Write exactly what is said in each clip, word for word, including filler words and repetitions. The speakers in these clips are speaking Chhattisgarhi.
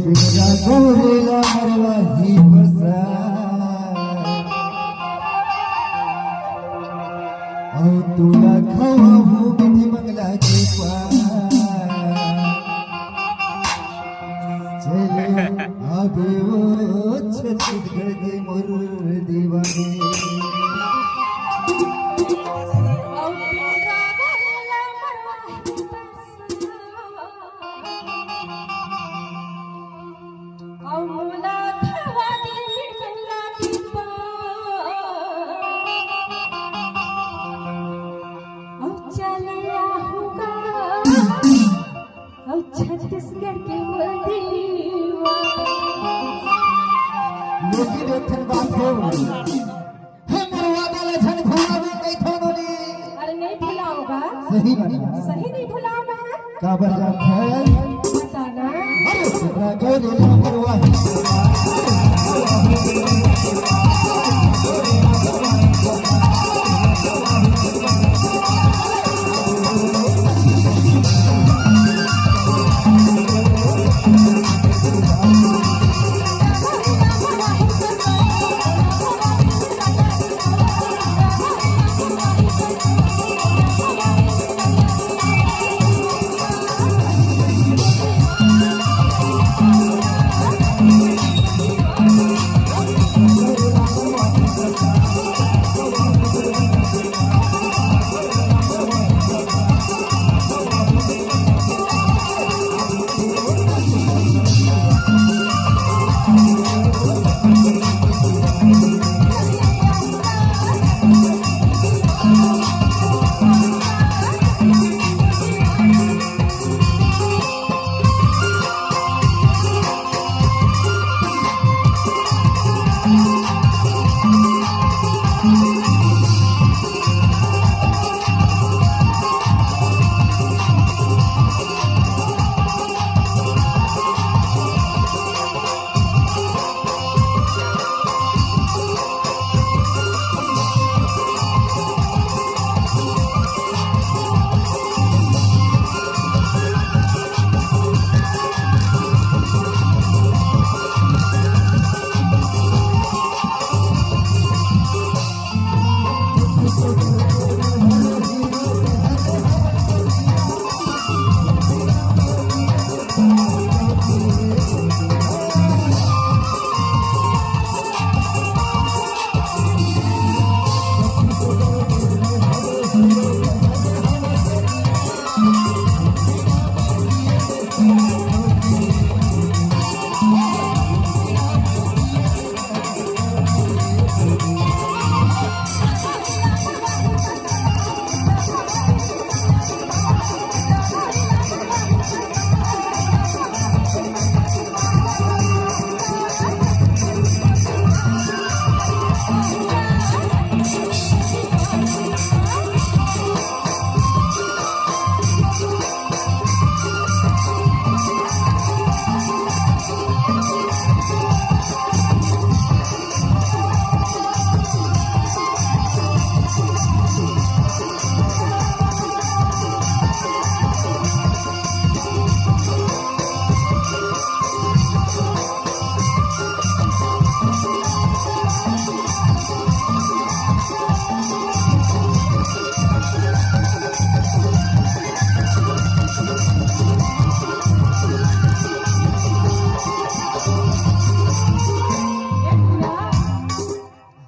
तेरा गोरेला मरवाही बसा, अउ तोला खवाहूँ मीठी मंगला के पान। चले आबे ओ छत्तीसगढ़ के मोर दीवानी। अउ मोला खवा दे मीठ मंगला के पान। अउ चले आहूँ गा, अउ छत्तीसगढ़ के मंदिर। लेकिन एक ठन बात हे, हे मोर वादा ला झन भुलावे कहिथों नोनी। अरे नहीं भुलाओगा। सही में? सही नहीं भुलाओगा। काबर जानत हस? बता ना। अरे तेरा गोरेला मरवाही।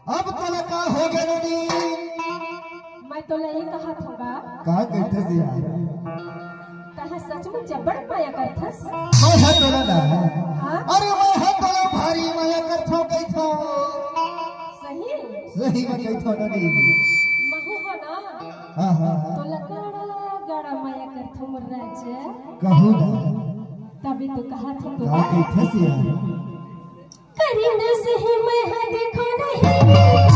अब तोला का हो गे नोनी? मैं तोला ये कहत हों गा। का कहिथस यार? तैं सचमुच अब्बड़ मया करथस। मैं ह तोला ना। हाँ? अरे मैं ह तोला भारी मया करथों कहिथों। सही? सही में कहिथों नोनी। महूँ ह ना। हाँ, हाँ, हाँ। तोला गाड़ा, गाड़ा मया करथों मोर राजा। कहूँ ना। तभी तो कहत हों का तोला। कहिथस यार? करिन से ही मैं ह देखो नहीं।